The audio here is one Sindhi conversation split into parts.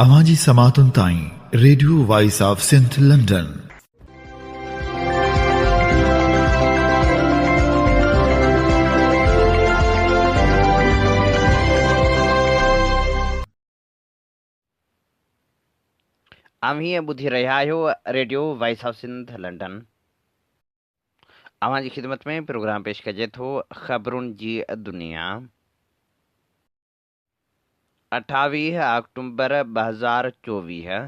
اوهان جي سماعتن تائين radio voice of Sindh London. اوهين ٻڌي رهيا آهيو radio voice of Sindh London. اوهان جي خدمت ۾ پروگرام پيش ڪجي ٿو خبرن جي دنيا. 28 آڪٽومبر 2024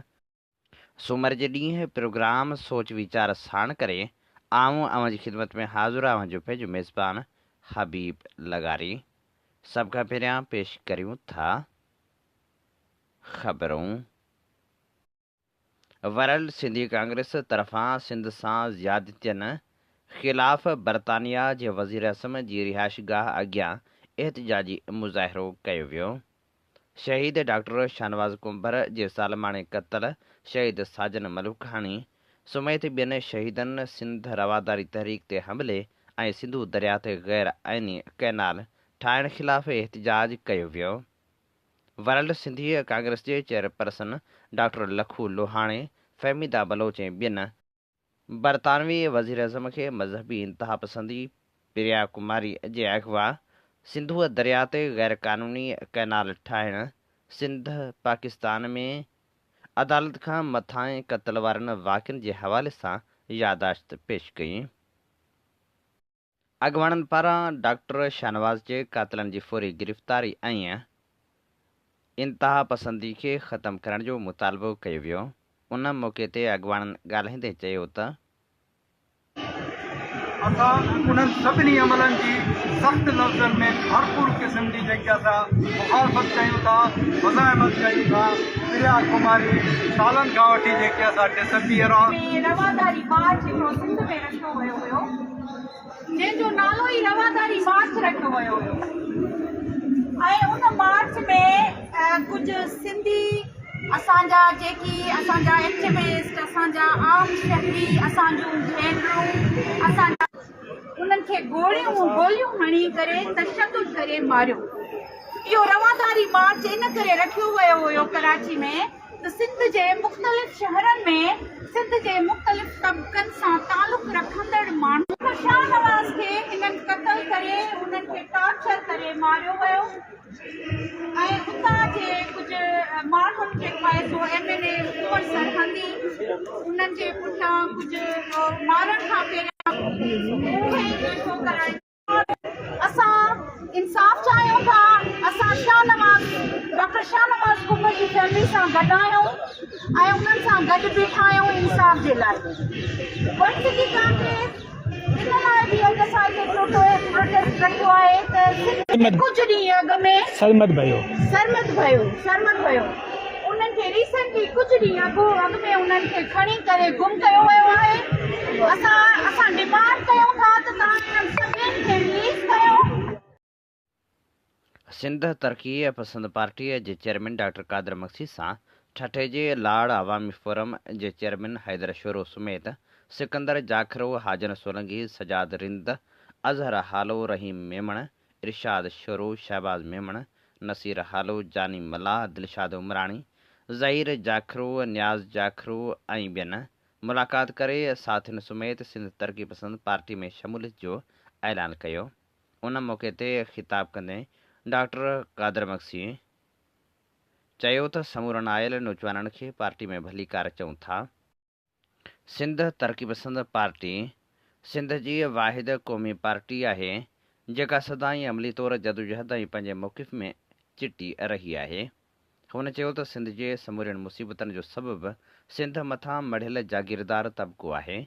سومر جي ڏينهن پروگرام سوچ ويچار ساڻ ڪري آئون اوهان جي خدمت ۾ حاضر اوهان جو پنهنجو ميزبان حبيب لغاري سڀ کان پهريان پيش ڪريون ٿا خبرون. ورلڊ سنڌي ڪانگريس طرفان سنڌ سان زيادتين خلاف برطانيا جي وزيراعظم جي رهائشگاهه اڳيان احتجاجي مظاهرو ڪيو ويو. شهيد ڊاڪٽر شاهنواز ڪنڀر جي ظالماڻي قتل، شهيد ساجن ملوڪاڻي سميت ٻين شهيدن سنڌ رواداري تحريڪ تي حملي ۽ سنڌو درياء تي غير آئيني ڪئنال ٺاهڻ خلاف احتجاج ڪيو ويو. ورلڊ سنڌي ڪانگريس جي چيئرپرسن ڊاڪٽر لکو لوهاڻي، فهميده بلوچ ۽ ٻين برطانوي وزيراعظم کي مذهبي انتهاپسندي، پريا ڪماري جي اغوا، سنڌوء درياء تي غيرقانوني ڪئنال ٺاهڻ، سنڌ پاڪستان ۾ عدالت کان مٿانهين قتل وارن واقعن جي حوالي سان ياداشت پيش ڪئي. اڳواڻن پاران ڊاڪٽر شاهنواز جي قاتلن جي فوري گرفتاري ۽ انتهاپسندي کي ختم ڪرڻ جو مطالبو ڪيو ويو. ان موقعي تي اڳواڻن ڳالهائيندي چيو ته. اسان انهن سڀني عملن جي سخت لفظن ۾ ڀرپور قسم جي جيڪي اسان مخالفت ڪيون ٿا، مزاحمت ڪيون ٿا، پريا ڪماري سالن کان وٺي جيڪي اسان ڊسپيئر آ. ۾ رواداري مارچ هڪڙو سنڌ ۾ رکيو ويو هيو. جنهن جو نالو ئي رواداري مارچ رکيو ويو هيو ۽ ان مارچ ۾ ڪجهه سنڌي اسان جا جيڪي اسان جا ايڪٽيوسٽ اسان جا عام شهري اسان جون ڀينرون اسان جا انهن کي گوڙيون گوليون هڻي ڪري تشدد ڪري ماريو اهو رواداري مارچ ان ڪري رکيو ويو هيو ڪراچي ۾ ته سنڌ جي مختلف شهرن ۾ سنڌ جي مختلف طبقن سان تعلق رکندڙ ماڻهن. شاهنواز کي هنن قتل ڪري انهن کي ٽارچر ڪري ماريو ويو ۽ اتان جي ڪجهه ماڻهن جيڪو آهي سو ايم اين اي عمر سرهندي انهن جي پٺيان ڪجهه مارڻ کان پهريان اهي جيڪو ڪرائي اسان انصاف چاهيون ٿا اسان شاهنواز ڊاڪٽر شاهنواز ڪنڀر جي فيملي سان گڏ آهيون ۽ انهن سان گڏ بيٺا آهيون انصاف جي لاء ورلڊ سنڌي ڪانگريس ان لاء به اڄ اسان هتي پروٽيسٽ رکيو آهي ته سنڌ ۾ ڪجهه ڏينهن اڳ ۾ سرمد ڀيو سرمد ڀيو سرمد ڀيو انهن کي ريسينٽلي ڪجهه ڏينهن اڳ اڳ ۾ انهن کي کڻي ڪري گم ڪيو ويو آهي اسان اسان ڊمانڊ ڪيون ٿا ته توهان انهن سڀني کي رليز ڪيو. سنڌ ترقي پسند پارٽيء جي چيئرمين ڊاڪٽر قادر مگسي سان ٺٽي جي لاڙ عوامي فورم جي چيئرمين حيدر شورو سميت سڪندر جاکرو، حاجن سولنگي، سجاد رند، اظهر هالو، رحيم ميمڻ، ارشاد شورو، شهباز ميمڻ، نصير هالو، جاني ملاح، دلشاد عمراڻي، ظهير جاکرو، نياز جاکرو ۽ ٻين ملاقات ڪري ساٿين سميت سنڌ ترقي پسند پارٽي ۾ شموليت جو اعلان ڪيو. ان موقعي تي خطاب ڪندي ڊاڪٽر قادر مگسي چيو ته سمورن آيل نوجوانن کي پارٽي ۾ ڀليڪار چئون ٿا. سنڌ ترقي پسند پارٽي سنڌ جي واحد قومي پارٽي آهي، جيڪا سدائين عملي طور جدوجهد ۽ پنهنجي موقف ۾ چٽي رهي آهي. هن چيو ته سنڌ جي سمورين مصيبتن جو سبب سنڌ مٿان مڙهيل جاگيردار طبقو آهي،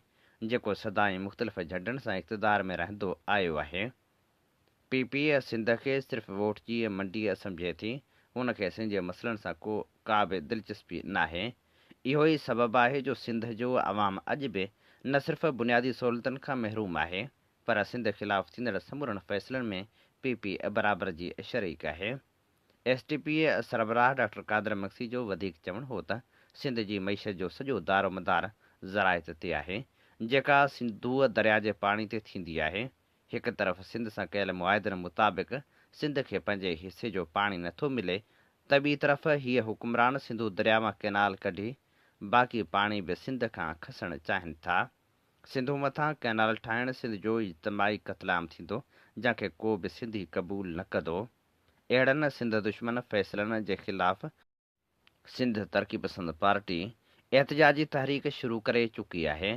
جيڪو سدائين مختلف جهنڊن سان اقتدار ۾ رهندو آيو آهي. پي پي سنڌ کي صرف ووٽ جي منڊي سمجهي ٿي، ان کي سنڌ جي مسئلن سان ڪو ڪا به دلچسپي ناهي. اهو ئي سبب آهي جو سنڌ جو عوام اڄ به نه صرف بنيادي سهولتن کان محروم آهي پر سنڌ خلاف ٿيندڙ سمورن فيصلن ۾ پي پي برابر جي شريڪ آهي. ايس ٽي پي سربراهه ڊاڪٽر قادر مگسي جو وڌيڪ چوڻ هو ته سنڌ جي معيشت جو سڄو دارومدار زراعت تي آهي جيڪا سنڌوء درياء جي پاڻي تي ٿيندي آهي. هڪ طرف سنڌ سان ڪيل معاهدن مطابق سنڌ کي پنهنجي حصي جو پاڻي نٿو ملي ته ٻي طرف هيء حڪمران سنڌو درياء مان ڪئنال ڪڍي باقي پاڻي به سنڌ کان کسڻ چاهين ٿا. سنڌو مٿان ڪئنال ٺاهڻ سنڌ جو اجتماعي قتلام ٿيندو، جنهن کي ڪو به سنڌي قبول نه ڪندو. اهڙن سنڌ دشمن فيصلن جي خلاف سنڌ ترقي پسند پارٽي احتجاجي تحريڪ شروع ڪري چڪي آهي،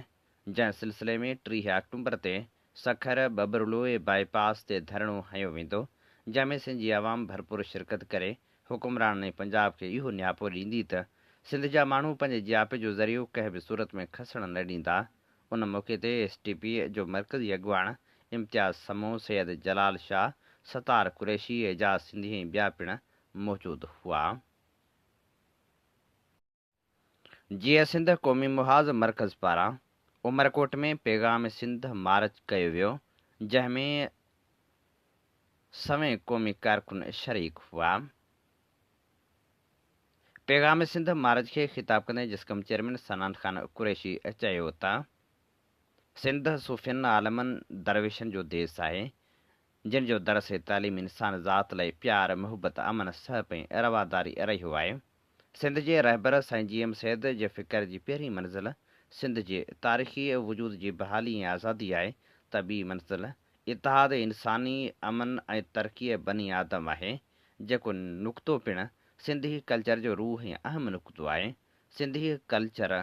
جنهن سلسلي ۾ 30 آڪٽومبر تي سکر ٻٻرلوء باء پاس تي ڌرڻو هنيو ويندو، جنهن ۾ سنڌ جي عوام ڀرپور شرڪت ڪري حڪمرانن ۽ پنجاب کي اهو نياپو ڏيندي ته سنڌ جا ماڻهو پنهنجي جياپي جو ذريعو ڪنهن به صورت ۾ کسڻ نه ڏيندا. ان موقعي تي ايس ٽي پي جو مرڪزي اڳواڻ امتياز سمون، سيد جلال شاهه، ستار قريشي، اعجاز سنڌي ۽ ٻيا پڻ موجود هئا. جيئي سنڌ قومي محاذ مرڪز پاران عمرڪوٽ ۾ پيغام سنڌ مارچ ڪيو ويو، جنهن ۾ سوين قومي ڪارڪن شريڪ هئا. پيغام سنڌ مارچ کي خطاب ڪندي جسقم چيئرمين صنعان خان قريشي چيو ته سنڌ صوفين، عالمن، درويشن جو ديس آهي، جن جو درس تعليم انسان ذات لاء پيار، محبت، امن، سهپ ۽ رواداري رهيو آهي. سنڌ جي رهبر سائين جي ايم سيد جي فڪر جي پهرين منزل سنڌ جي تاريخي وجود جي بحالي ۽ آزادي آهي ته ٻي منزل اتحاد انساني، امن ۽ ترقيء بني آدم آهي، جيڪو نقطو پڻ سنڌي ڪلچر جو روح ۽ اهم نقطو آهي. سنڌي ڪلچر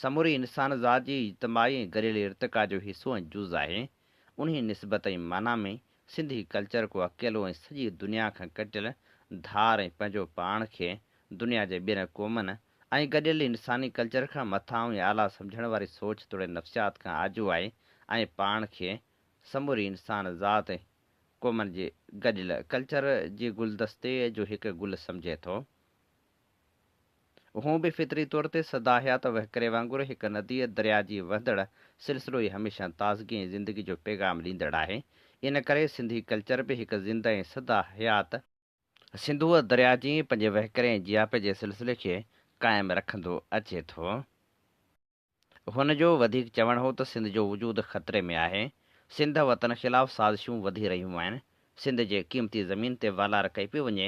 سموري انسان ذات جي اجتماعي ۽ گڏيل ارتقا جو حصو ۽ جز آهي. انهيء نسبت ۽ معنيٰ ۾ سنڌي ڪلچر ڪو اڪيلو ۽ سڄي دنيا کان ڪٽيل ڌار ۽ پنهنجو پاڻ کي دنيا جي ٻين قومن ۽ گڏيل انساني ڪلچر کان مٿانهون ۽ اعليٰ سمجهڻ واري سوچ توڙي نفسيات کان آجو آهي ۽ پاڻ کي سموري انسان ذات ۽ قومن جي گڏيل ڪلچر جي گلدستي جو هڪ گل سمجهي ٿو. هونء به فطري طور تي سدا حيات وهڪري وانگر هڪ نديء، درياء، جي وهندڙ سلسلو ئي هميشه تازگي ۽ زندگي جو پيغام ڏيندڙ آهي. ان ڪري سنڌي ڪلچر به هڪ زنده ۽ سدا حيات سنڌوء درياء جيئن پنهنجي وهڪري ۽ جياپي جي سلسلي کي قائم رکندو اچي ٿو. هن جو وڌيڪ چوڻ هو ته سنڌ جو وجود خطري ۾ آهي، سنڌ وطن خلاف سازشون وڌي رهيون آهن، سنڌ جي قيمتي زمين تي والار ڪئي پئي وڃي،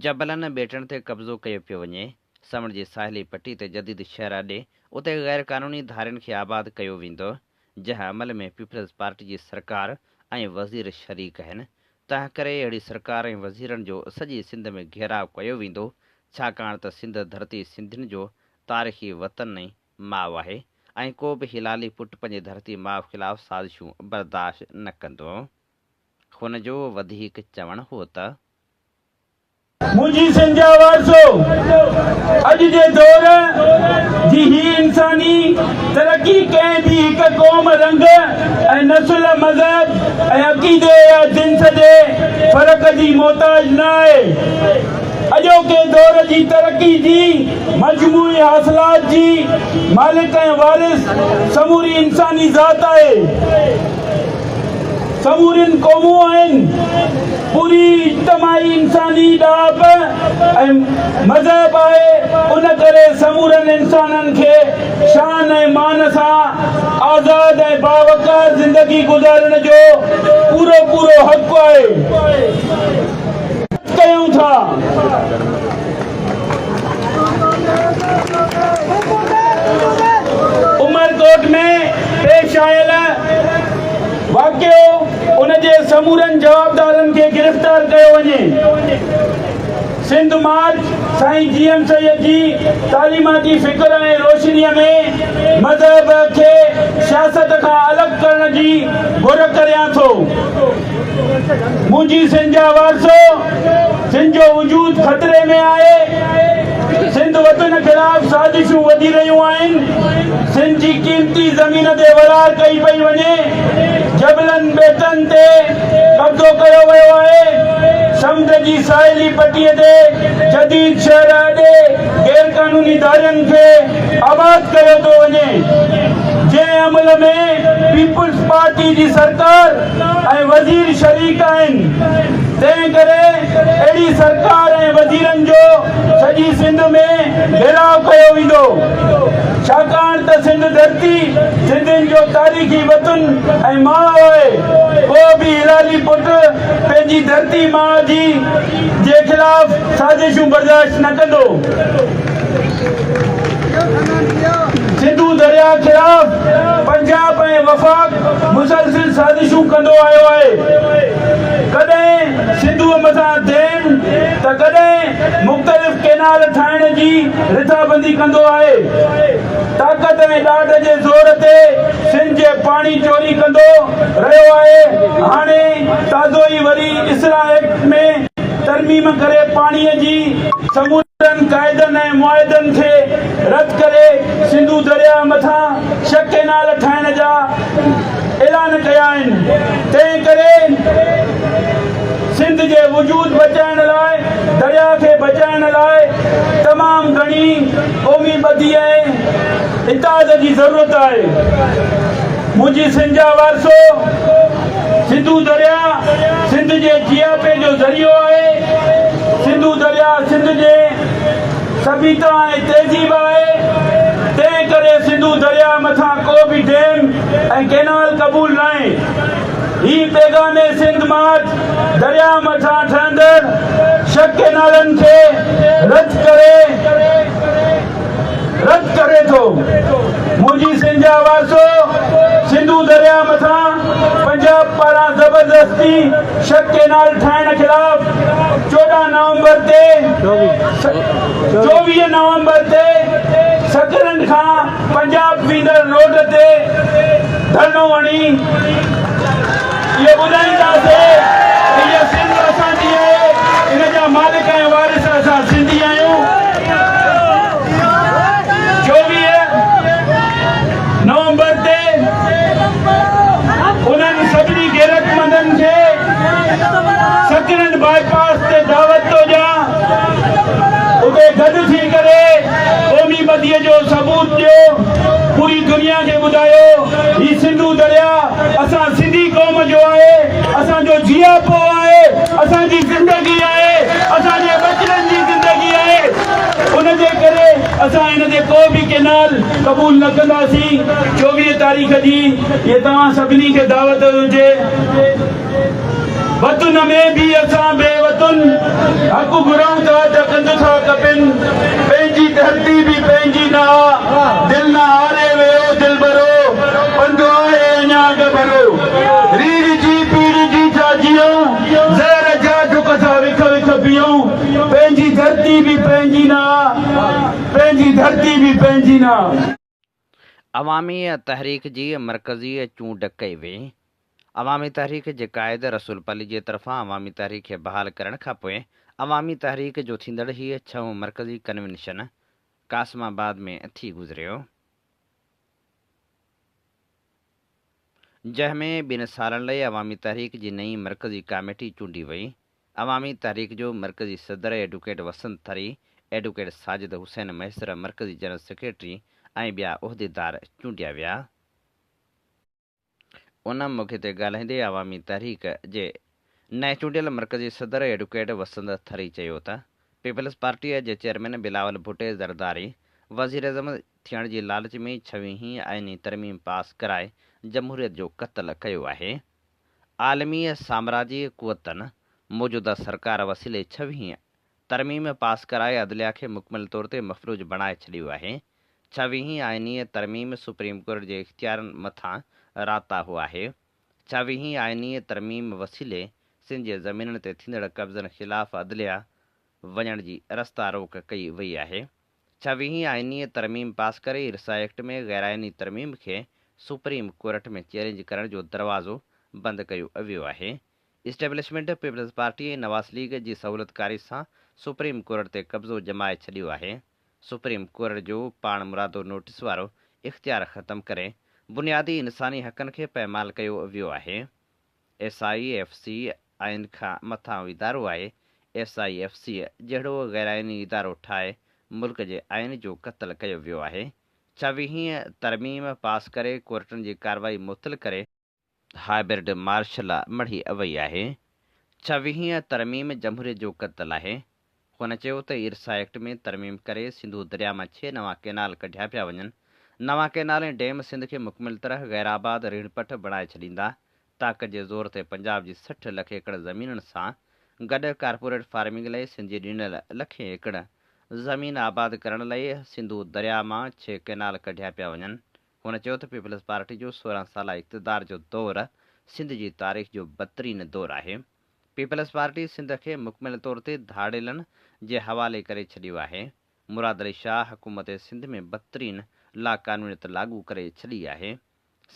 جبلن ٻيٽن تي قبضو ڪيو پيو وڃي، سمنڊ جي ساحلي پٽي تي جديد شهر اڏي اتي غير قانوني ڌارين کي آباد ڪيو ويندو، جنهن عمل ۾ پيپلز پارٽي جي سرڪار ۽ وزير شريڪ آهن، تنهنڪري اهڙي سرڪار ۽ وزيرن جو سڄي سنڌ ۾ گهيراء ڪيو ويندو، ڇاڪاڻ ته سنڌ ڌرتي سنڌين جو تاريخي وطن ۽ ماء آهي ۽ ڪو به حلالي پٽ پنهنجي ڌرتي ماء خلاف سازشون برداشت نه ڪندو. هن جو وڌيڪ چوڻ هو ته. منهنجي سنڌ جا وارثو! اڄ جي دور جي هي انساني ترقي ڪنهن به هڪ قوم، رنگ ۽ نسل، مذهب ۽ عقيدي يا جنس جي فرق جي محتاج نه آهي. اڄوڪي دور جي ترقي جي مجموعي حاصلات جي مالڪ ۽ وارث سموري انساني ذات آهي. سمورين قومون آهن، پوري اجتماعي انساني ڏاهپ ۽ مذهب آهي، ان ڪري سمورن انسانن کي شان ۽ مان سان آزاد ۽ باوقار زندگي گذارڻ جو پورو پورو حق آهي. ڪيون ٿا. عمرڪوٽ ۾ پيش آيل واقعو ان جي سمورن جوابدارن کي گرفتار ڪيو وڃي. سنڌ مارچ سائين جي ايم سيد جي تعليماتي فڪر ۽ روشني ۾ مذهب کي سياست کان الڳ ڪرڻ جي گهر ڪريان ٿو. منهنجي سنڌ جا وارثو! سنڌ جو وجود خطري ۾ آهي، سنڌ وطن خلاف سازشون وڌي رهيون آهن، سنڌ جي قيمتي زمين تي ولار ڪئي پئي وڃي، جبلن ٻيٽن تي قبضو ڪيو ويو آهي، سمنڊ جي ساحلي پٽي تي جديد شهر اڏي غيرقانوني ڌارين کي آباد ڪيو ٿو وڃي، جنهن عمل ۾ پيپلز پارٽي جي سرڪار ۽ وزير شريڪ آهن، تنهن ڪري اهڙي سرڪار ۽ وزيرن جو سڄي سنڌ ۾ گهيراء ڪيو ويندو، ڇاڪاڻ ته سنڌ ڌرتي سنڌين جو تاريخي وطن ۽ ماء آهي، ڪو به هلالي پٽ پنهنجي ڌرتي ماء جي جي خلاف سازشون برداشت نه ڪندو. سنڌو درياء خلاف پنجاب ۽ وفاق مسلسل سازشون ڪندو آيو آهي. ڪڏهن سنڌوء مٿان ڊيم ته ڪڏهن مختلف ڪينال ٺاهڻ جي رٿابندي ڪندو آهي. طاقت ۽ ڏاڍ جي زور تي سنڌ جي پاڻي چوري ڪندو رهيو آهي. هاڻي تازو ئي وري اسرا ايڪٽ ۾ ترميم ڪري پاڻي جي سمورن قاعدن ۽ معاهدن کي رد ڪري سنڌو درياهه مٿان ڇهه ڪئنال ٺاهڻ جا اعلان ڪيا آهن، تنهن ڪري سنڌ جي وجود بچائڻ لاء درياهه کي بچائڻ لاء تمام گهڻي قومي ٻڌي ۽ اتحاد جي ضرورت آهي. منهنجي سنڌ جا وارثو! سنڌو درياء سنڌ جي جياپي جو ذريعو آهي. سنڌو درياء سنڌ جي سڀيتا ۽ تهذيب آهي. تنهن ڪري سنڌو درياء مٿان ڪو به ڊيم ۽ ڪئنال قبول ناهي. هي پيغام سنڌ مارچ درياء مٿان ٺهندڙ ڇهه ڪئنالن کي رد ڪري رد ڪري ٿو. منهنجي سنڌ جا وارثو سنڌو درياء مٿان پنجاب پاران زبردستي شڪ ڪينال ٺاهڻ خلاف 14 نومبر تي 24 نومبر تي سڪرنڊ کان پنجاب ويندڙ روڊ تي ڌرڻو هڻي اهو ٻڌائينداسين ته هيء سنڌ اسان جي آهي، ان جا مالڪ ۽ وارث اسان سنڌي آهيون. 24 نومبر تي انهن سڀني غيرتمندن کي سڪرنڊ باء پاس تي دعوت ٿو ڏيان، اتي گڏ ٿي ڪري قومي ٻڌيء جو ثبوت ڏيو، پوري دنيا کي ٻڌايو هي سنڌو درياء اسان سنڌي قوم جو آهي، اسان جو جياپو آهي، اسان جي زندگي آهي، اسان جي ٻچڙن جي زندگي آهي، ان جي ڪري اسان هن تي ڪو به ڪينال قبول نه ڪنداسين، 24 تاريخ جي هي توهان سڀني کي دعوت هجي. وطن ۾ به اسان بي وطن، حق گهرون ٿا ته ڪنڌ ٿا ڪپين، پنهنجي ڌرتي به پنهنجي نه آ، دل نه هاري ويو دلبرو، پنڌ آهي اڃا ڳڀرو، ريڙهجي پيڙهجي ٿا جيئون، زهر جا ڍڪ ٿا وک وک پيئون، پنهنجي ڌرتي به پنهنجي نه آ، پنهنجي ڌرتي به پنهنجي نه آ. عوامي تحريڪ جي مرڪزي چونڊ ڪئي وئي. عوامي تحريڪ جي قائد رسول پليجي طرفان عوامي تحريڪ کي بحال ڪرڻ کانپوء عوامي تحريڪ جو ٿيندڙ هيء ڇهون مرڪزي ڪنوينشن قاسم آباد ۾ ٿي گذريو. جنهن ۾ ٻن سالن لئي عوامي تحريڪ جي نئين مرڪزي ڪاميٽي چونڊي وئي. عوامي تحريڪ جو مرڪزي صدر ايڊوڪيٽ وسنت ٿري، ايڊوڪيٽ ساجد حسين مهيسر مرڪزي جنرل سيڪريٽري ۽ ٻيا عهديدار چونڊيا ويا. ان موقعي تي ڳالهائيندي عوامي تحريڪ جي نئين چونڊيل مرڪزي صدر ايڊوڪيٽ وسنت ٿري چيو ته پيپلز پارٽيء جي چيئرمين بلاول ڀٽي زرداري وزيراعظم ٿيڻ جي لالچ ۾ ڇويهين آئيني ترميم پاس ڪرائي جمهوريت جو قتل ڪيو آهي. عالمي سامراجي قوتن موجوده سرڪار وسيلي ڇويهين ترميم پاس ڪرائي عدليه کي مڪمل طور تي مفلوج بڻائي ڇڏيو آهي. ڇويهين آئيني ترميم سپريم ڪورٽ جي اختيارن مٿان راتاهو آهي. ڇويهين آئيني ترميم وسيلي سنڌ جي زمينن تي ٿيندڙ قبضن خلاف عدليه وڃڻ جي رستا روڪ ڪئي وئي آهي. ڇويهين آئيني ترميم پاس ڪري ارسا ايڪٽ ۾ غيرآئيني ترميم کي سپريم ڪورٽ ۾ چئلينج ڪرڻ جو دروازو بند ڪيو ويو آهي. Establishment peoples party ۽ Nawaz league جي سهولتڪاري سان سپريم ڪورٽ تي قبضو ڄمائي ڇڏيو آهي. سپريم ڪورٽ جو پاڻمرادو نوٽيس وارو اختيار ختم ڪري بنيادي انساني حقن کي پائمال ڪيو ويو آهي. ايس I F C آئين کان مٿانهون ادارو آهي، ايس I F C جهڙو غيرآئيني ادارو ٺاهي ملڪ جي آئين جو قتل ڪيو ويو آهي. ڇويهين ترميم پاس ڪري ڪورٽن جي ڪارروائي معطل ڪري هائبرڊ مارشل لا مڙهي وئي آهي. ڇويهين ترميم جمهوريت جو قتل آهي. هن چيو ته ارسا ايڪٽ ۾ ترميم ڪري سنڌو درياء مان ڇهه نوان ڪئنال ڪڍيا پيا وڃن. نوان ڪئنال ۽ ڊيم سنڌ کي مڪمل طرح غيرآباد ريڙهه پٺ بڻائي ڇڏيندا. طاقت جي زور تي پنجاب جي 60 لک ايڪڙ زمينن سان گڏ ڪارپوريٽ فارمنگ لئي سنڌ جي ڏنل لکين ايڪڙ زمين آباد ڪرڻ لئي سنڌو درياء مان ڇهه ڪئنال ڪڍيا پيا وڃن. هن چيو ته پيپلز پارٽي جو 16 سالا اقتدار جو دور سنڌ جي تاريخ جو بدترين دور آهي. پيپلز پارٽي سنڌ کي مڪمل طور تي ڌاڙيلن جي حوالي ڪري ڇڏيو آهي. مراد علي شاهه حڪومت سنڌ ۾ بدترين لاقانونيت لاڳو ڪري ڇڏي آهي.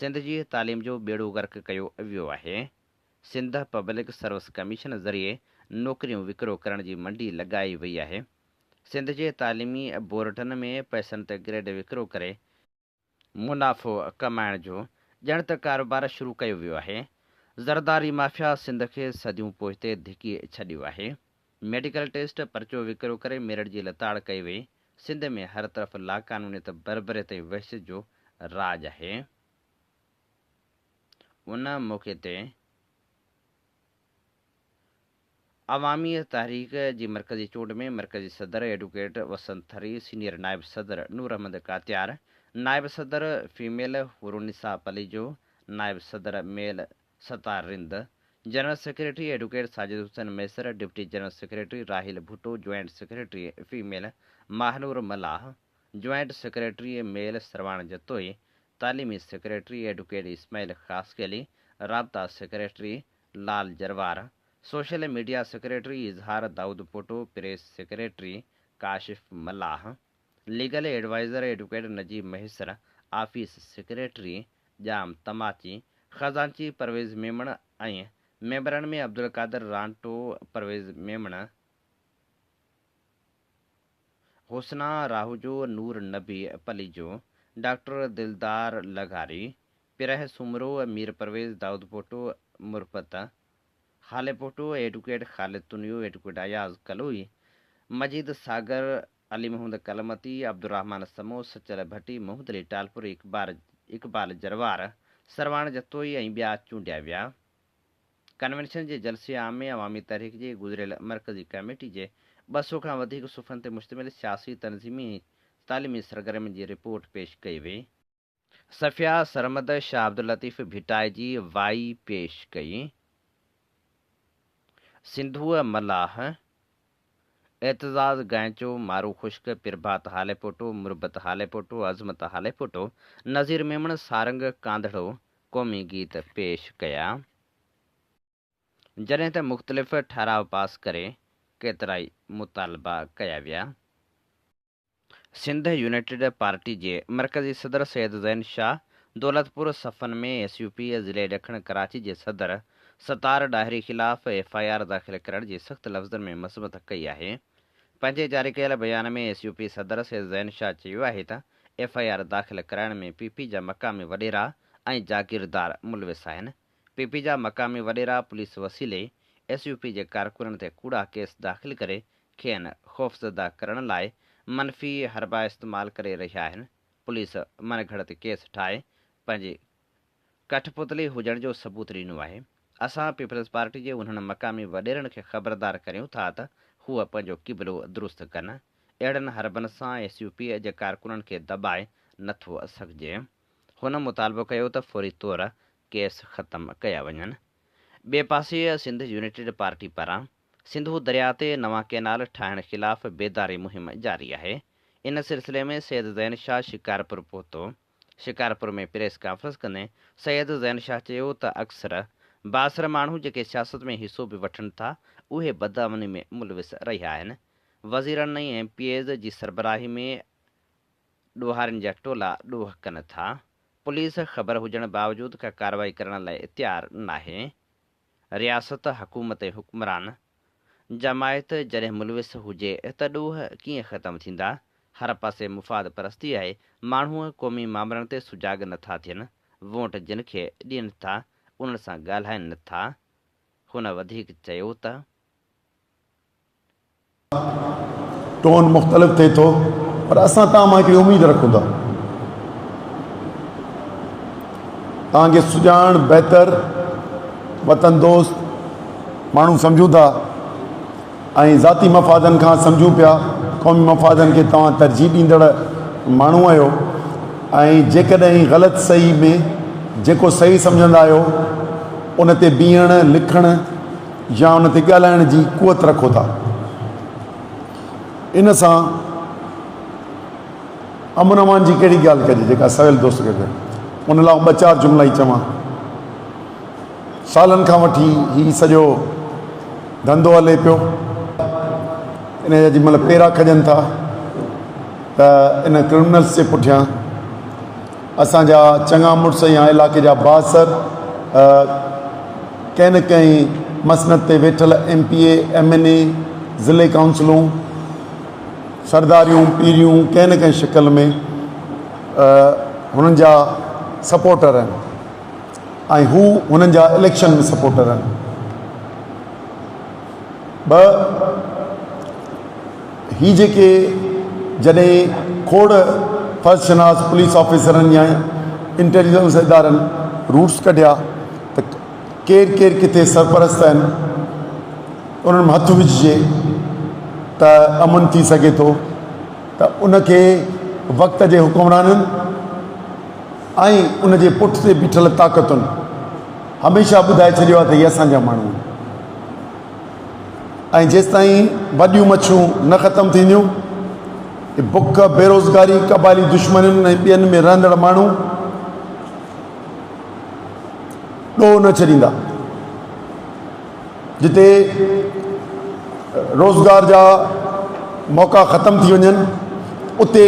سنڌ جي تعليم جو ٻيڙو غرق ڪيو ويو آهي. سنڌ پبلڪ سروس ڪميشن ذريعي نوڪريون وڪرو ڪرڻ جي منڊي لڳائي وئي آهي. سنڌ جي تعليمي بورڊن ۾ پئسن تي گريڊ وڪرو ڪري منافعو ڪمائڻ جو ڄڻ ته ڪاروبار شروع ڪيو ويو آهي. زرداري مافيا سنڌ کي صديون پوئتي ڌڪي ڇڏيو آهي. ميڊيڪل ٽيسٽ پرچو وڪرو ڪري ميرٽ جي لتاڙ ڪئي وئي. سنڌ ۾ هر طرف لاقانونيت، بربريت ۽ وحشت جو راڄ آهي. ان موقعي تي عوامي تحريڪ جي مرڪزي چونڊ ۾ مرڪزي صدر ايڊووڪيٽ وسنت ٿري، سينيئر نائب صدر نور احمد ڪاتيار، نائب صدر فيميل حورالنساء پليجو، نائب صدر male Sattar Rind, general secretary advocate Sajid Hussain Mahesar, deputy general secretary Raheel Bhutto, joint secretary female Mahnoor Mallah, joint secretary male Sarwan Jatoi, تعليمي سيڪريٽري ايڊووڪيٽ اسماعيل خاصخيلي، رابطا secretary Lal Jarwar, social media secretary Izhar Daudpoto, press secretary Kashif Mallah, legal adviser advocate Najeeb Mahesar, office secretary Jam Tamachi, خزانچي پرويز ميمڻ ۽ ميمبرن ۾ عبدالقادر رانٽو، پرويز ميمڻ، حسنا راهوجو، نور نبي پليجو، ڊاڪٽر دلدار لغاري، پرهه سومرو، مير پرويز دائودپوٽو، مرپت هاليپوٽو، ايڊوڪيٽ خالد تنيو، ايڊوڪيٽ اياز ڪلوئي، مجيد ساگر، علي محمد ڪلمتي، عبدالرحمان سمو، سچل ڀٽي، محمد علي ٽالپر، اقبال جروار، سرواڻ جتوئي ۽ ٻيا چونڊيا ويا. ڪنوينشن جي جلسي عام ۾ عوامي تحريڪ جي گذريل مرڪزي ڪميٽي جي 200 کان وڌيڪ صفحن تي مشتمل سياسي، تنظيمي ۽ تعليمي سرگرمين جي رپورٽ پيش ڪئي وئي. صفيه سرمد شاهه عبداللطيف ڀٽائي جي وائي پيش ڪئي. سنڌوء ملاح، اعتزاز گائنچو، مارو خشڪ، پرڀات هاليپوٽو، مربت هاليپوٽو، عظمت هاليپوٽو، نذير ميمڻ، سارنگ ڪانڌڙو، قومي گيت پيش ڪيا. جڏهن ته مختلف ٺهراء پاس ڪري ڪيترائي مطالبا ڪيا ويا. سنڌ يونائيٽيڊ پارٽي جي مرڪزي صدر سيد زين شاهه دولتپور صفن ۾ ايس يو پي ضلعي ڏکڻ ڪراچي جي صدر ستار ڏاهري خلاف ايف I R داخل ڪرڻ جي سخت لفظن ۾ مذمت ڪئي آهي. پنهنجي جاري ڪيل بيان ۾ ايس يو پي صدر سيد زين شاهه چيو آهي ته ايف I R داخل ڪرائڻ ۾ پي پي جا مقامي وڏيرا ۽ جاگيردار ملوث آهن، پي پي جا مقامي وڏيرا پوليس وسيلي ايس يو پي جي ڪارڪنن تي ڪوڙا ڪيس داخل ڪري کين خوفزده ڪرڻ لاء منفي حربا استعمال ڪري رهيا آهن، پوليس من گهڙت ڪيس ٺاهي پنهنجي ڪٺ پتلي هجڻ جو ثبوت ڏنو آهي. اسان پيپلز پارٽي جي انهن مقامي وڏيرن کي خبردار ڪريون ٿا ته هو پنهنجو قبلو درست ڪن. اهڙن حربن سان ايس يو پي جي ڪارڪنن کي دٻائي نه ٿو سگهجي. هن مطالبو ڪيو ته فوري طور ڪيس ختم ڪيا وڃن. ٻئي پاسي سنڌ يونائيٽيڊ پارٽي پاران سنڌو درياء تي نوان ڪئنال ٺاهڻ خلاف بيداري مهم جاري آهي. ان سلسلي ۾ سيد زين شاهه شڪارپور پهتو. شڪارپور ۾ پريس ڪانفرنس ڪندي سيد زين شاهه چيو ته اڪثر بااثر ماڻهو جيڪي سياست ۾ حصو به وٺن ٿا اهي بدامني ۾ ملوث رهيا آهن، وزيرن ۽ ايم پي ايز جي سربراهي ۾ ڏوهارين جا ٽولا ڏوهه ڪن ٿا، پوليس خبر هجڻ باوجود ڪا ڪارروائي ڪرڻ لاء تيار ناهي، رياست، حڪومت ۽ حڪمران جماعت جڏهن ملوث هجي ته ڏوهه ڪيئن ختم ٿيندا؟ هر پاسي مفاد پرستي آهي، ماڻهو قومي مامرن تي سجاڳ نه ٿا ٿين، ووٽ جن کي ڏين ٿا انهن سان ڳالهائين نه ٿا. هن وڌيڪ چيو ته. ٽون مختلف ٿئي ٿو پر اسان توهان مان هڪڙي اميد رکون ٿا. توهان کي سڄاڻ، بهتر، وطن دوست ماڻهو سمجهون ٿا ۽ ذاتي مفادن کان سمجهون پيا، قومي مفادن کي توهان ترجيح ڏيندڙ ماڻهو آهيو ۽ جيڪڏهن غلط صحيح ۾ جيڪو صحيح سمجهندا آهيو ان تي بيهڻ، لکڻ يا ان تي ڳالهائڻ جي قوت رکو ٿا. ان سان امن امان جي ڪهڙي ڳالهه ڪجي جيڪا سويل دوست کي ڪئي ان لاء ٻه چار جملا ئي چوان. سالن کان وٺي هي سڄو ڌنڌو هلي پيو. ان جا جنهن مهل پيرا کڄن ٿا ته ان ڪرمنلس جي پٺيان اسان جا چڱا مڙس يا علائقي جا بااثر ڪنهن نه ڪنهن مسند تي ويٺل M P A, M N A, ضلعي ڪائونسلون، سرداريون، پيريون ڪنهن نه ڪنهن شڪل ۾ هنن جا سپورٽر آهن ۽ هو هنن جا اليڪشن ۾ سپورٽر آهن. ٻه هي جيڪي جڏهن کوڙ فرض شناس پوليس آفيسرن يا انٽيليجنس ادارن روٽس ڪڍيا ته ڪير ڪير ڪٿي سرپرست آهن انهن ۾ هٿ وجهجي ته امن ٿي سگهي ٿو ته ان کي وقت جي حڪمرانن ۽ ان جي پٺ تي بيٺل طاقتن هميشه ٻڌائي ڇڏيو آهي ته هي اسان جا ماڻهو آهن ۽ جيستائين وڏيون مڇيون نه ختم ٿينديون بک، بيروزگاري، قبائلي دشمنين ۽ ٻين ۾ رهندڙ ماڻهو ڏوهه نه ڇڏيندا. جتي روزگار جا موقعا ختم ٿي وڃن اتي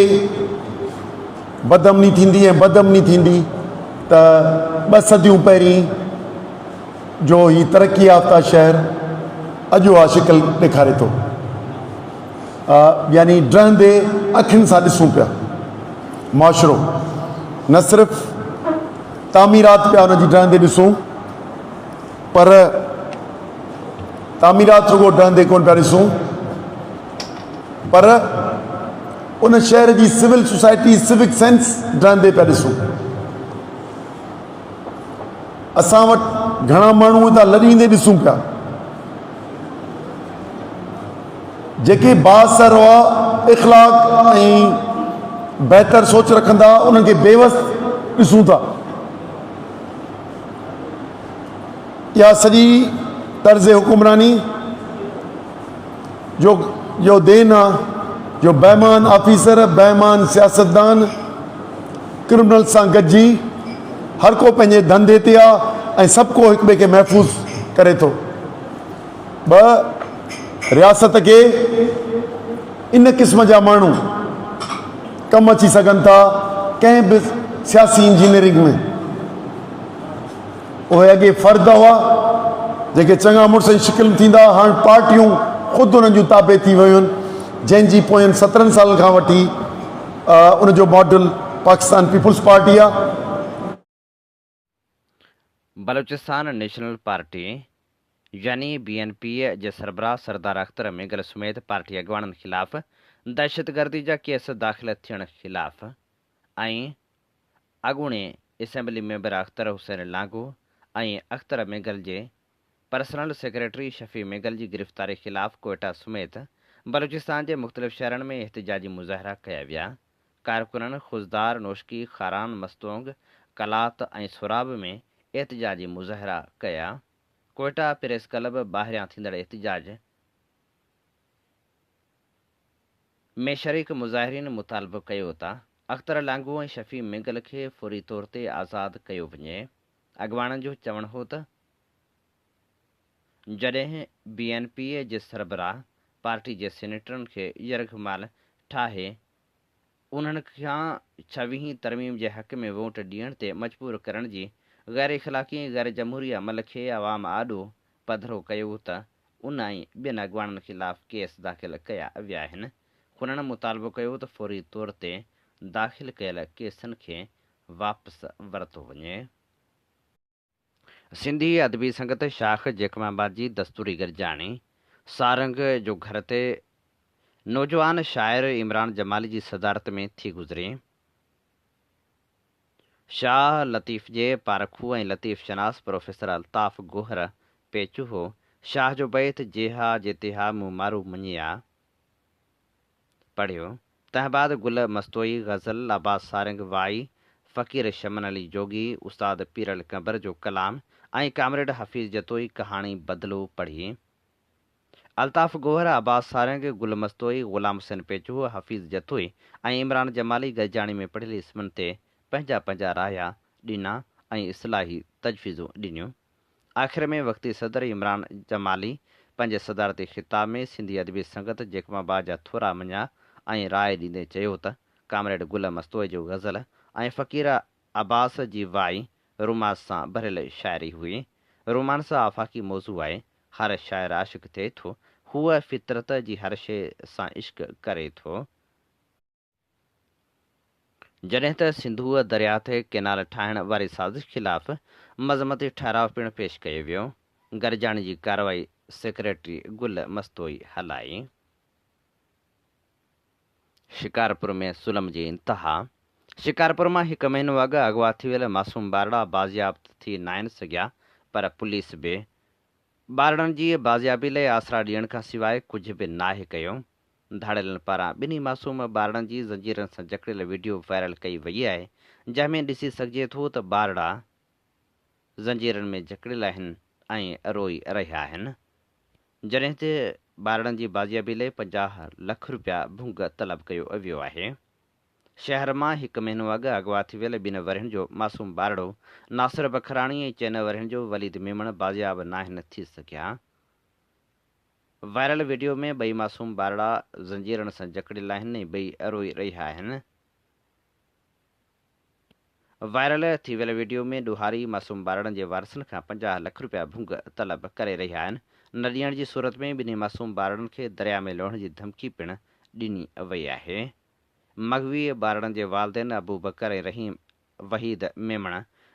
بدامني ٿيندي ۽ بدامني ٿيندي ته ٻه صديون پهرين جو هي ترقي يافته شهر اڄ اها شڪل ڏيکاري ٿو يعني ڊهندي اکين سان ڏسون پيا معاشرو نه صرف تعميرات پيا ان جي ڊهندي ڏسون پر تعميرات رڳو ڊهندي ڪونه پيا ڏسون پر ان شهر جي سول سوسائٽي سوڪ سينس ڊهندي پيا ڏسون. اسان وٽ گهڻا ماڻهو هتان لڏيندي ڏسون پيا جيڪي بااثر هئا اخلاق ۽ بهتر سوچ رکندا انهن کي بيوس ڏسون ٿا. اها سڄي طرز حڪمراني جو جو دين آ جو بيمان آفيسر، بيمان سياستدان ڪرمنل سان گڏجي هر ڪو پنهنجي ڌنڌي تي آ ۽ سڀ ڪو هڪ ٻئي کي محفوظ ڪري ٿو. ٻه رياست کي ان قسم جا ماڻهو ڪم اچي سگهن ٿا ڪنهن به سياسي انجنيئرنگ ۾. اهي اڳي فرد هئا جيڪي چڱا مڙس ۽ شڪل ٿيندا هئا، هاڻ پارٽيون خود انهن جون تابع ٿي ويون آهن، جنهن جي پوين سترهن سالن کان وٺي ان جو ماڊل پاڪستان پيپلز پارٽي آهي. بلوچستان نيشنل پارٽي يعني بي اين پي جي سربراهه سردار اختر مينگل سميت پارٽي اڳواڻن خلاف دهشتگردي جا ڪيس داخل ٿيڻ خلاف ۽ اڳوڻي اسيمبلي ميمبر اختر حسين لانگو ۽ اختر مينگل جي پرسنل سيڪريٽري شفيع مينگل جي گرفتاري خلاف ڪوئيٽا سميت بلوچستان جي مختلف شهرن ۾ احتجاجي مظاهرا ڪيا ويا. ڪارڪنن خضدار، نوشڪي، خاران، مستونگ، قلات ۽ سوراب ۾ احتجاجي مظاهرا ڪيا. ڪوئيٽا پريس ڪلب ٻاهريان ٿيندڙ احتجاج ۾ شريڪ مظاهرين مطالبو ڪيو ته اختر لانگو ۽ شفيع مينگل کي فوري طور تي آزاد ڪيو وڃي. اڳواڻن جو چوڻ هو ته جڏهن بي اين پي جي سربراهه پارٽي جي سينيٽرن کي يرغمال ٺاهي انهن کان ڇويهين ترميم جي حق ۾ ووٽ ڏيڻ تي مجبور ڪرڻ جي غير اخلاقي ۽ غير جمهوري عمل کي عوام آڏو پڌرو ڪيو ته ان ۽ ٻين اڳواڻن خلاف ڪيس داخل ڪيا ويا آهن. هنن مطالبو ڪيو ته فوري طور تي داخل ڪيل ڪيسن کي واپس ورتو وڃي. سنڌي ادبي سنگت شاخ جيڪب آباد جي دستوري گڏجاڻي سارنگ جو گهر تي نوجوان شاعر عمران جمالي جي صدارت ۾ ٿي گذري. شاهه لطيف جي پارکو ۽ لطيف شناس پروفيسر الطاف گوهر پيچوهو شاهه جو بيت جيها جيتيها مون مارو مڃيا پڙهيو. تنهن بعد گل مستوئي غزل، عباس سارنگ وائي، فقير شمن علي جوڳي، استاد پيرل قنبر جو ڪلام ۽ ڪامريڊ حفيظ جتوئي ڪهاڻي بدلو پڙهي. الطاف گوهر، عباس سارنگ، گل مستوئي، غلام حسين پيچوهو، حفيظ جتوئي ۽ عمران جمالي گڏجاڻي ۾ پڙهيل اسمن تي پنهنجا پنهنجا رايا ڏنا ۽ اصلاحي تجويزون ڏنيون. آخر ۾ وقتي صدر عمران جمالي پنهنجي صدارتي خطاب ۾ سنڌي ادبي سنگت جيڪب آباد جا ٿورا مڃيا ۽ راء ڏيندي چيو ته ڪامريڊ گل مستوئي جو غزل ۽ فقير عباس جي وائي رومانس سان ڀريل شاعري هئي. رومانس آفاقي موضوع آهي. هر شاعر عاشق ٿئي ٿو. هو فطرت جي هر شيء سان عشق ڪري ٿو. جڏهن ته سنڌوء درياء تي ڪينال ٺاهڻ واري سازش خلاف مذمتي ٺهراء پڻ پيش ڪيو ويو. گڏجاڻي جي ڪارروائي سيڪريٽري گل مستوئي هلائي. شڪارپور ۾ ظلم جي انتها، شڪارپور مان هڪ مهينو اڳ اغوا ٿي ويل معصوم ٻارڙا بازياب ته ٿي ناهن سگهيا پر پوليس به ٻارڙن جي بازيابي لئه آسرا ڏيڻ کان سواء ڪجهه به ناهي ڪيو. ڌاڙيلن پاران ٻنهي معصوم ٻارڙن جي زنجيرن سان جڪڙيل وڊيو وائرل ڪئي وئي آهي، جنهن ۾ ڏسي سگهجي ٿو ته ٻارڙا زنجيرن ۾ جڪڙيل آهن ۽ روئي رهيا آهن. جڏهن ته ٻارڙن جي بازيابي لئه 50 لک رپيا ڀونگ طلب ڪيو ويو آهي. شهر مان هڪ مهينو اڳ اغوا ٿي ويل ٻن ورهين جو معصوم ٻارڙو ناصر بکراڻي ۽ چئن ورهين جو وليد ميمڻ بازياب ناهن ٿي سگهيا. وائرل وڊيو ۾ ٻئي معصوم ٻارڙا زنجيرن سان جڪڙيل آهن ۽ ٻئي روئي رهيا آهن. وائرل ٿي ويل وڊيو ۾ ڏوهاري معصوم ٻارڙن جي وارثن کان 50 لک رپيا ڀونگ طلب ڪري رهيا آهن. نه ڏيڻ جي صورت ۾ ٻنهي معصوم ٻارڙن کي درياء ۾ لوڙهڻ جي ڌمڪي پڻ ڏني وئي آهي. مغوي ٻارڙن جي والدين ابوبڪر ۽ رحيم وحيد ميمڻ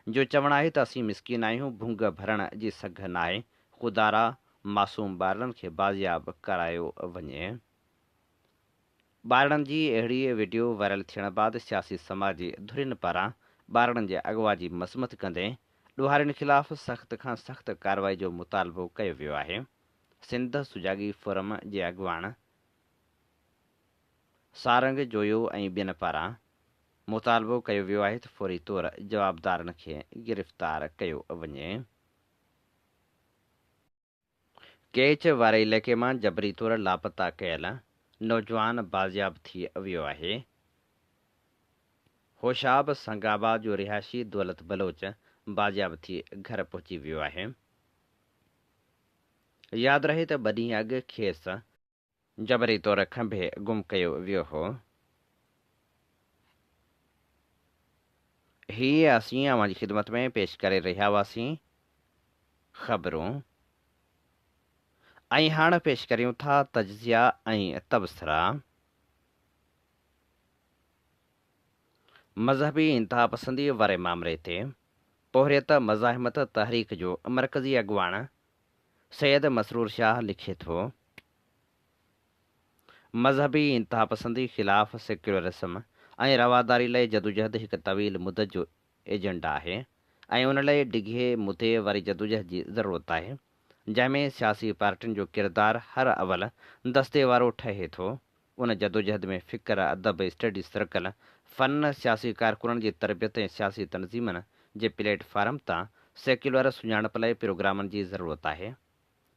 جو چوڻ آهي ته اسين مسڪين آهيون، ڀونگ ڀرڻ جي سگهه ناهي، خدارا معصوم ٻارڙن کي بازياب ڪرايو وڃي. ٻارڙن جي اهڙي وڊيو وائرل ٿيڻ بعد سياسي سماجي ڌرين پاران ٻارڙن جي اغوا جي مذمت ڪندي ڏوهارين خلاف سخت کان سخت ڪارروائي جو مطالبو ڪيو ويو آهي. سنڌ سجاڳي فورم جي اڳواڻ سارنگ جويو ۽ ٻين پاران مطالبو ڪيو ويو آهي ته فوري طور جوابدارن کي گرفتار ڪيو وڃي. ڪيچ واري علائقي مان جبري طور لاپتا ڪيل نوجوان بازياب ٿي ويو آهي. هوشاب سنگ آباد جو رهائشي دولت بلوچ بازياب ٿي گهر پهچي ويو آهي. ياد رهي ته ٻه ڏينهن اڳ کيس جبري طور کنڀي گم ڪيو ويو هو. هي اسين اوهان جي خدمت ۾ پيش ڪري رهيا هئاسين خبرون ۽ هاڻ پيش ڪريون ٿا تجزيا ۽ تبصرا. مذهبي انتهاپسندي واري مامري تي پورهيت مزاحمت تحريڪ جو مرڪزي اڳواڻ سيد مسرور شاهه لکي ٿو. مذهبي انتهاپسندي خلاف سيڪيولرزم ۽ رواداري لئه جدوجهد هڪ طويل مدت جو ايجنڊا آهي ۽ ان لئه ڊگهي مدي واري جدوجهد جي ضرورت آهي، جنهن ۾ سياسي پارٽين جو ڪردار هر اول دستي وارو ٺهي ٿو. ان جدوجهد ۾ فڪر، ادب، اسٽڊي سرڪل، فن، سياسي ڪارڪنن جي تربيت ۽ سياسي تنظيمن جي پليٽ فارم تان سيڪيولر سڃاڻپ لئه پروگرامن جي ضرورت آهي.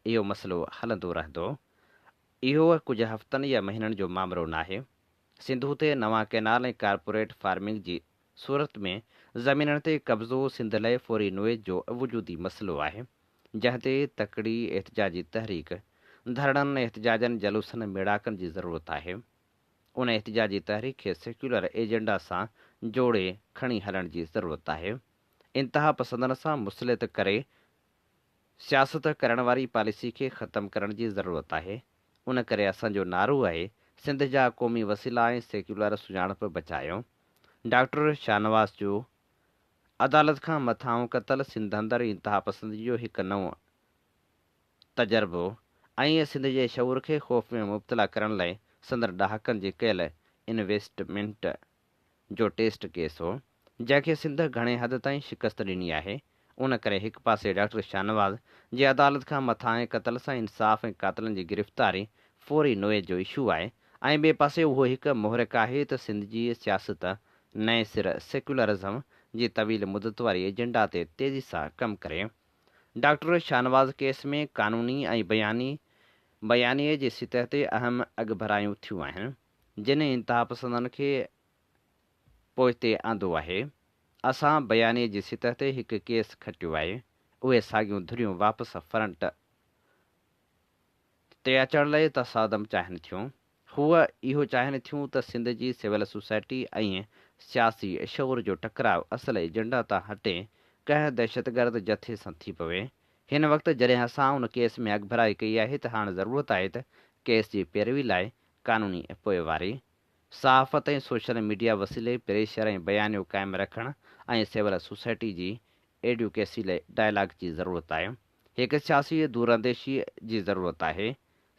اهو مسئلو هلندو رهندو. اهو ڪجهه هفتن يا مهينن جو مامرو ناهي. سنڌو تي نوان ڪئنال ۽ ڪارپوريٽ فارمنگ جي صورت ۾ زمينن تي قبضو سنڌ لئه فوري نوعيت جو وجودي مسئلو آهي، جنهن تي تڪڙي احتجاجي تحريڪ، ڌرڻن، احتجاجن، جلوسن، ميڙاڪن جي ضرورت آهي. ان احتجاجي تحريڪ کي سيڪيولر ايجنڊا سان جوڙي کڻي هلڻ جي ضرورت آهي. انتهاپسندن سان مصلحت ڪري سياست ڪرڻ واري پاليسي کي ختم ڪرڻ جي ضرورت آهي، ان ڪري اسان جو نعرو آهي سنڌ جا قومي وسيلا ۽ سيڪيولر سڃاڻپ بچايو. ڊاڪٽر شاهنواز جو عدالت کان مٿانهون قتل سنڌ اندر انتهاپسندي جو هڪ نئون تجربو ۽ سنڌ جي شعور کي خوف ۾ مبتلا ڪرڻ لاء سندن ڏهاڪن جي ڪيل انويسٽمينٽ جو ٽيسٽ ڪيس هو. جنهن کي سنڌ گهڻي حد تائين شڪست ڏني آهي. ان ڪري هڪ پاسي ڊاڪٽر شاهنواز جي عدالت کان مٿانهين قتل سان انصاف ۽ قاتلن جي گرفتاري فوري نوعيت جو اشو آهي ۽ ٻئي پاسي اهو هڪ محرڪ آهي ته سنڌ جي سياست نئين سر سيڪيولرزم جي طويل مدت واري ايجنڊا تي تيزي سان ڪم ڪري. ڊاڪٽر شاهنواز ڪيس ۾ قانوني ۽ بياني بيانيي جي سطح تي اهم اڳڀرايون ٿيون آهن، جن انتهاپسندن کي پوئتي آندو آهي. اسان بيانيي جي سطح تي هڪ ڪيس کٽيو آهي، اهي ساڳيون ڌريون واپس فرنٽ تي اچڻ لئه تصادم چاهين ٿيون. هو اهو چاهين ٿيون ته سنڌ جي سول سوسائٽي ۽ سياسي شعور جو ٽڪراء اصل ايجنڊا تان هٽي ڪنهن دهشتگرد جٿي سان ٿي پوي. هن وقت جڏهن اسان ان ڪيس ۾ اڳڀرائي ڪئي آهي ته هاڻ ضرورت آهي ته ڪيس جي پيروي لاء قانوني پوئواري، صحافت ۽ سوشل ميڊيا وسيلي پريشر ۽ بيانيو قائم رکڻ ۽ سول سوسائٽي جي ايڊوڪيسي لاء ڊائلاگ جي ضرورت آهي. هڪ سياسي دورانديشيء جي ضرورت آهي.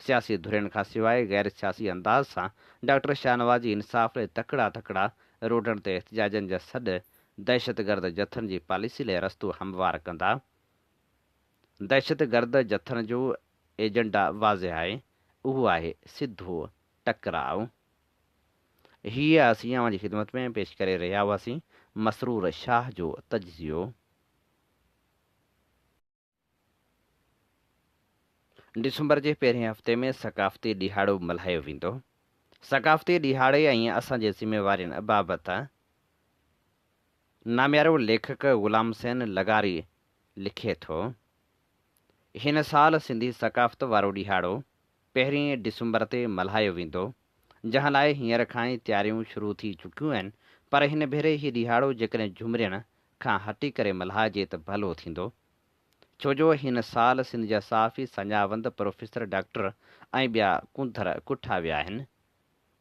سياسي ڌرين کان سواء غير سياسي انداز سان ڊاڪٽر شاهنواز جي انصاف لاء تڪڙا تڪڙا روڊن تي احتجاجن جا سڏ دهشتگرد جٿن جي پاليسي لاء رستو هموار ڪندا. دهشتگرد جٿن جو ايجنڊا واضح آهي، اهو آهي سڌو ٽڪراء. هيء اسين اوهان جي خدمت ۾ پيش ڪري رهيا هئاسين مسرور شاهه جو تجزيو. ڊسمبر جي پهرين هفتي ۾ ثقافتي ڏهاڙو ملهايو ويندو. ثقافتي ڏهاڙي ۽ اسان جي ذميوارين بابت ناميارو ليکڪ غلام حسين لغاري لکي ٿو، هن سال سنڌي ثقافت وارو ڏهاڙو پهرين ڊسمبر تي ملهايو ويندو، جنهن لاء هينئر کان ئي تياريون شروع ٿي چڪيون آهن، پر هن ڀيري هي ڏهاڙو جيڪڏهن جهمرين کان هٽي ڪري ملهائجي ته ڀلو ٿيندو. ڇو جو هن سال سنڌ جا صحافي، ساڃاهه وند، پروفيسر، ڊاڪٽر ۽ ٻيا ڪونڌر ڪٺا ويا آهن.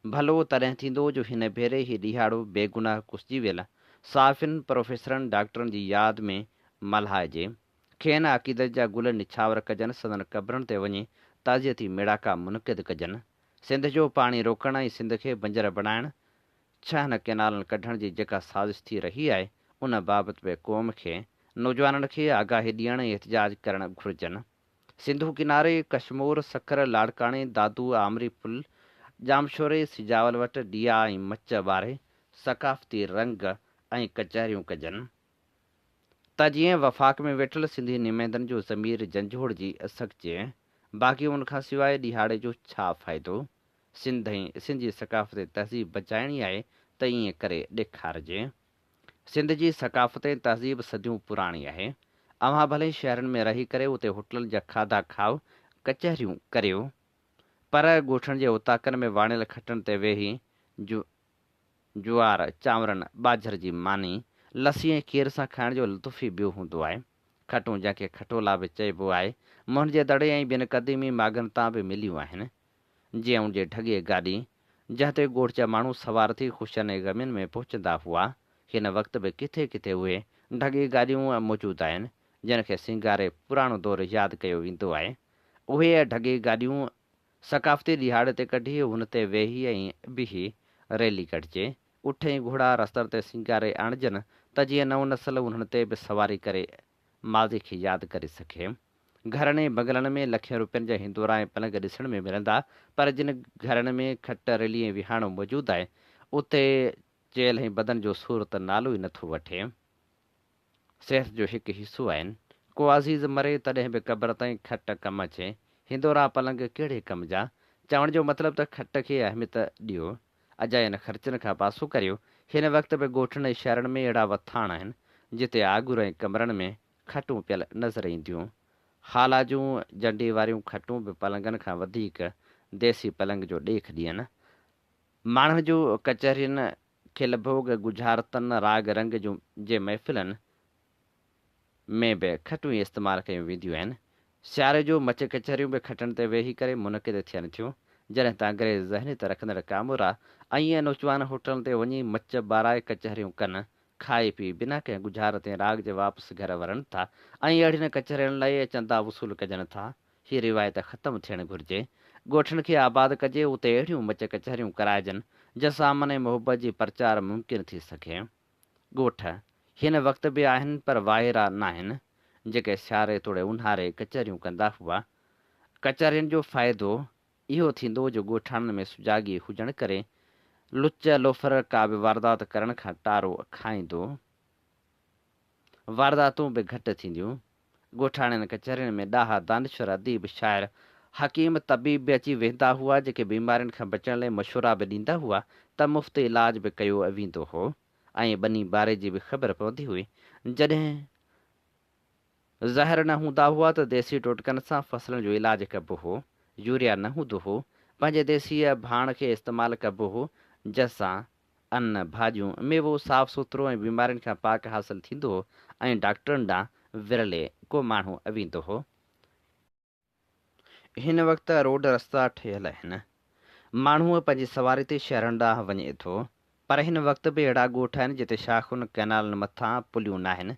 ڀلو تڏهن ٿيندو جو هن ڀيري هي ڏهاڙو بيگناهه ڪسجي ويل صحافين، پروفيسرن، ڊاڪٽرن جي ياد ۾ ملهائجي. کين عقيدت جا گل نڇاور ڪجن، سندن قبرن تي وڃي تعزيتي ميڙاڪا منعقد ڪجن. سنڌ جو پاڻي روڪڻ ۽ سنڌ کي بنجر بڻائڻ ڇهن ڪئنالن ڪڍڻ جي جيڪا سازش ٿي رهي آهي، ان بابت به قوم کي، نوجوانن کي آگاهي ڏيڻ ۽ احتجاج ڪرڻ گهرجن. سنڌو ڪناري، ڪشمور، سکر، لاڙڪاڻي، دادو، آمري پل، ڄامشوري، سجاول وٽ ڏيئا ۽ مچ ٻاري ثقافتي رنگ ۽ ڪچهريون ڪجن ته جيئن وفاق ۾ ويٺل سنڌي نمائندن جو ضمير جنجهوڙجي سگهجي. باقي ان کان سواء ڏهاڙي جو ڇا فائدو؟ سنڌ ۽ سنڌ جي ثقافت ۽ تهذيب بچائڻي آهي ته ائين ڪري ڏيکارجي. سنڌ جي ثقافت ۽ تهذيب صديون پراڻي آهي. اوهان ڀلي شهرن ۾ رهي ڪري اتي هوٽلن جا کاڌا کائو، ڪچهريون ڪريو، پر ڳوٺن جي اوطاقن ۾ واڻيل کٽن تي ويهي جوار، چانورن، ٻاجهر جي ماني، لسي ۽ کير سان کائڻ جو لطف ئي ٻيو هوندو آهي. کٽون جنهن کي کٽولا به چئبو آهي، موهن جي دڙي ۽ ٻين قديمي ماڳن تان به مليون آهن. جيئن ان جي ڍڳي گاڏي، جنهن تي ڳوٺ جا ماڻهو سوار ٿي خوشين ۽ غمين ۾ پهچندا هئا، هن وقت به ڪٿي ڪٿي اهي ڍڳي گاڏيون موجود آهن، جن کي سينگاري پراڻو دور ياد ڪيو ويندو آهي. اهي ڍڳي گاڏيون ثقافتي ڏهاڙي تي ڪڍي ان تي ويهي ۽ بيهي ريلي ڪڍجي، اٺ ۽ گهوڙا رستن تي سينگاري آڻجن ته جيئن نئون نسل انهن تي به سواري ڪري ماضي کي ياد ڪري سگهي. گهرن ۽ بنگلن ۾ لکين روپين جا هندورا ۽ پلنگ ڏسڻ ۾ ملندا، پر جن گهرن ۾ کٽ، رلي ۽ وهاڻو موجود آهي، اتي چيلهه ۽ بدن جو سور ته نالو ئي نٿو وٺي. صحت جو هڪ حصو آهن. ڪو عزيز مري، تڏهن به قبر تائين کٽ ڪم اچي. هندورا پلنگ ڪهڙي ڪم جا؟ چوڻ جو مطلب ته کٽ کي اهميت ڏيو. اجاين خرچن کان پاسو ڪريو. هن وقت به ڳوٺن ۽ شهرن ۾ اهڙا وٿاڻ آهن، جتي آڳر ۽ ڪمرن ۾ کٽون پيل نظر اينديون. هالا جون جنڊي واريون کٽون به پلنگن کان وڌيڪ ديسي پلنگ جو ڏيک ڏين. ماڻهن جون ڪچهرين، کل ڀوڳ، ڳجهارتن، راڳ رنگ جون جي محفلن ۾ به کٽون ئي استعمال ڪيون وينديون آهن. سياري جو مچ ڪچهريون به کٽن تي ويهي ڪري منعقد ٿين ٿيون. جڏهن ته انگريز ذهنيت رکندڙ ڪامورا ۽ نوجوان هوٽلن تي وڃي مچ ٻارائي ڪچهريون ڪن، کائي پي بنا ڪنهن ڳجهارت ۽ راڳ جي واپس گهر ورن ٿا ۽ اهڙين ڪچهرين لاء چندا وصول ڪجن ٿا. هي روايت ختم ٿيڻ گهرجي. ڳوٺن کي آباد ڪجي، اتي اهڙيون مچ ڪچهريون ڪرائجن، جن سان امن ۽ محبت جي پرچار ممڪن ٿي سگهي. ڳوٺ هن وقت به آهن پر واهيرا ناهن، جيڪي سياري توڙي اونهاري ڪچهريون ڪندا هئا. ڪچهرين جو فائدو اهو ٿيندو جو ڳوٺاڻن ۾ سجاڳي هجڻ ڪري لچ لوفر ڪا به واردات ڪرڻ کان ٽارو کائيندو. وارداتون به گهٽ ٿينديون. ڳوٺاڻين ڪچهرين ۾ ڏاها، دانشور، اديب، شاعر، حڪيم، طبيب به اچي ويهندا هئا، جيڪي بيمارين کان بچڻ لئي مشورا به ڏيندا هئا ته مفت علاج به ڪيو ويندو هو ۽ ٻني ٻاري جي به خبر پوندي هئي. جڏهن زهر نه هوندا هئا ته ديسي ٽوٽڪن سان فصلن جو علاج ڪبو هو. يوريا نه هوندو هو. پنهنجي ديسي ڀاڻ کي استعمال ڪبو هو، جنهن سان ان، ڀاڄيون، ميوو صاف سٿرو ۽ بيمارين کان پاڪ حاصل ٿيندو هو ۽ ڊاڪٽرن ڏانهن ورلي ڪو ماڻهو ويندو هو. هن وقت روڊ رستا ٺهيل آهن. ماڻهو پنهنجي سواري تي شهرن ڏانهن وڃي ٿو. پر هن وقت به اهڙا ڳوٺ آهن جتي شاخن، ڪئنالن مٿان پليون ناهن.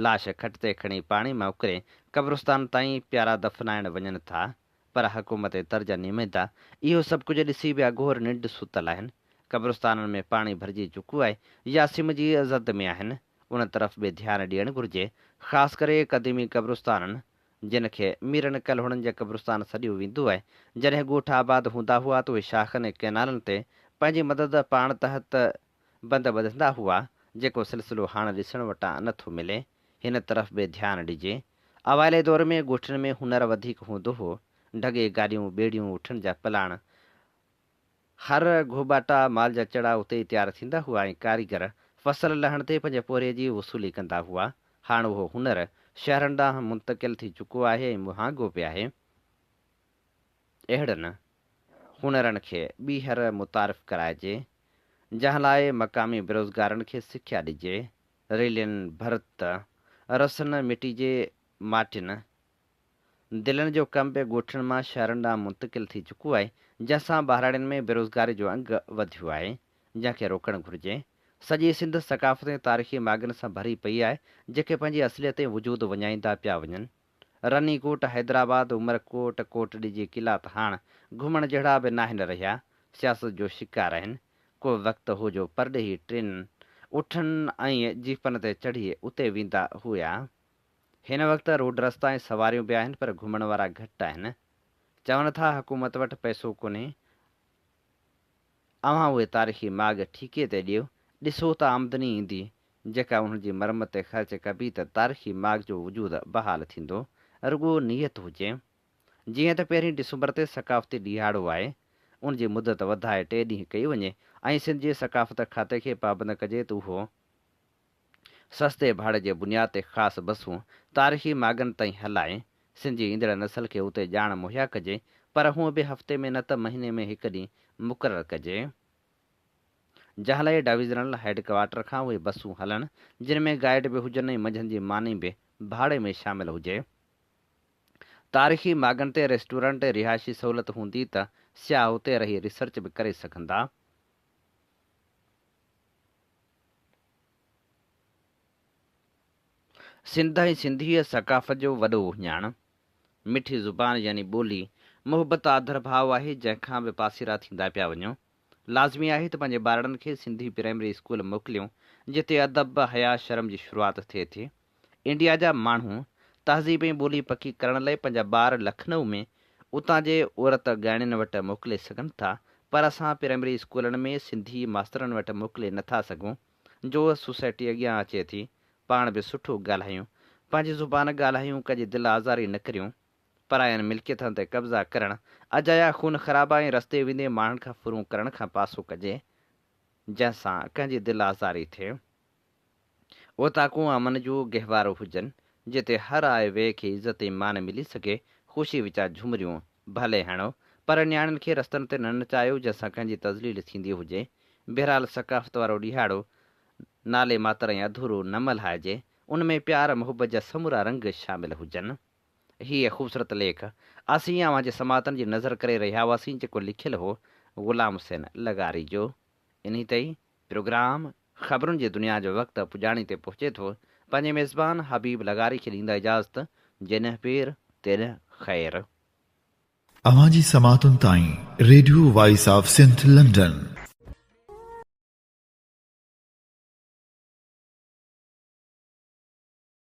لاش کٽ تي کڻي پاڻي مان اڪري قبرستان تائين پيارا دفنائڻ وڃن ٿا. پر حڪومت تر جا نمائندا اهو سڀ ڪجهه ڏسي به اگهور ننڊ ستل آهن. قبرستانن ۾ پاڻي ڀرجي چڪو آهي يا سم جي زد ۾ آهن. ان طرف به ڌيان ڏيڻ گهرجي. خاص ڪري قديمي قبرستانن جن کي ميرن ڪلهوڙن جا قبرستان سڏيو ويندو آهي. جڏهن ڳوٺ آباد هوندا هئا ته اهي شاخن ۽ ڪئنالن تي پنهنجي مدد پاڻ تحت بند ٻڌندا هئا، جيڪو سلسلو هاڻ ڏسڻ وٽان نه ٿو ملي. هن طرف به ڌيان ڏجي. اوائلي دور ۾ ڳوٺن ۾ هنر وڌيڪ هوندو هو. ڍڳي گاڏيون، ٻيڙيون، اٺن جا پلاڻ، هر گهوٻاٽا، مال جا چڙا اتي ئي تيار ٿيندا هئا ۽ ڪاريگر فصل لهڻ تي پنهنجي پورهيي جي وصولي ڪندا هئا. هاڻ اهو هنر شهرن ڏانهن منتقل ٿي چڪو آهي ۽ مهانگو به آهي. اهڙن هنرن کي ٻيهر متعارف ڪرائجي، جنهن لاء مقامي بيروزگارن کي سکيا ڏجي. ريلين، ڀرت، رسن، مٽي جي ماٽين، دلن جو ڪم به ڳوٺن مان شهرن ڏانهن منتقل ٿي چڪو آهي، جنهن سان ٻهراڙين ۾ بيروزگاري جو انگ وڌيو آهي، جنهن کي روڪڻ گهرجي. سڄي سنڌ ثقافتي ۽ تاريخي ماڳن سان ڀري پئي آهي، جيڪي پنهنجي اصليت ۽ وجود وڃائيندا پيا وڃن. رني ڪوٽ، حيدرآباد، عمرڪوٽ، ڪوٽ ڏجي قلعا ته هاڻ گهمڻ جهڙا به ناهن رهيا، سياست جو شڪار آهن. ڪو وقت هو جو پرڏيهي ٽرينن، اٺن ۽ جيپن تي چڙهي اتي ويندا هيا. هن وقت روڊ رستا ۽ سواريون به آهن پر گهمڻ وارا گهٽ آهن. چون ٿا حڪومت وٽ پئسو ڪونهي. اوهان اهي تاريخي ماڳ ٺيڪي تي ڏيو، ڏسو ته آمدني ايندي، جيڪا انهن جي مرمت تي خرچ ڪبي ته تاريخي ماڳ جو وجود بحال ٿيندو. رڳو نيت هجي. جيئن ته پهرين ڊسمبر تي ثقافتي ڏهاڙو آهي، ان جي مدت وڌائي ٽي ڏينهن ڪئي وڃي ۽ سنڌ جي ثقافت کاتي کي پابند ڪجي ته اهو سستي ڀاڙي جي بنياد تي خاص بسون تاريخي ماڳن تائين هلائي، سنڌ جي ايندڙ نسل کي اتي ڄاڻ مهيا ڪجي، پر هونء به هفتي ۾ نه ته مهيني ۾ هڪ ڏينهن مقرر ڪجي. جهالائي ڊويزنل هيڊ ڪوارٽر کان اهي بسون هلن، جن ۾ گائيڊ به هجن ۽ منجهند جي ماني به ڀاڙي ۾ شامل هجي. تاريخي ماڳن تي ريسٽورنٽ ۽ رهائشي سهولت هوندي ته سياح اتي رهي ريسرچ به ڪري سگهندا. سنڌ ۽ سنڌيء ثقافت جو وڏو اهڃاڻ، مٺي زبان يعني ٻولي، محبت آڌر ڀاء آهي، جنهن کان به پاسيرا ٿيندا پيا وڃون. لازمي آهي ته پنهنجي ٻارڙن کي سنڌي پرائمري اسڪول موڪليون، جتي ادب، حياء شرم جي شروعات ٿئي ٿي. انڊيا جا ماڻهو تهذيب ۽ ٻولي پڪي ڪرڻ لئي پنهنجا ٻار لکنؤ ۾ اتان جي عورت ڳائڻين وٽ موڪلي سگهن ٿا پر اسان پرائمري اسڪولن ۾ سنڌي ماسترن وٽ موڪلي نه ٿا سگهون جو سوسائٽي اڳيان اچي ٿي پاڻ به سٺو ڳالهايون پنهنجي زبان ڳالهايون ڪنهن جي دل آزاري نه ڪريون پراين ملڪيتن تي قبضا ڪرڻ اجايا خون خرابا ۽ رستي ويندي ماڻهن کان ڦرون ڪرڻ کان پاسو ڪجي جنهن سان ڪنهن جي دل آزاري ٿئي. اوطاقون امن جو گهوارو هجن، جتي هر آئي وئي کي عزت ۽ مان ملي سگهي، خوشي وچان جهمريون ڀلي هڻو، پر نياڻين کي رستن تي نه نچايو، جنهن سان ڪنهن جي تذليل ٿيندي هجي. بهرحال ثقافت وارو ڏهاڙو نالي ماتر ۽ اڌورو نه ملهائجي، ان ۾ پيار محبت جا سمورا رنگ شامل هجن. هيء خوبصورت ليک اسين اوهان جي سماعتن جي نظر ڪري رهيا هئاسين، جيڪو لکيل هو غلام حسين لغاري جو. انهي تي ئي پروگرام خبرن جي دنيا جو وقت پڄاڻي تي پهچي ٿو، پنهنجي ميزبان حبيب لغاري کي ڏيندا اجازت، جيڏنهن پير تيڏنهن خير. اوهان جي سماعتن تائين radio voice of Sindh London.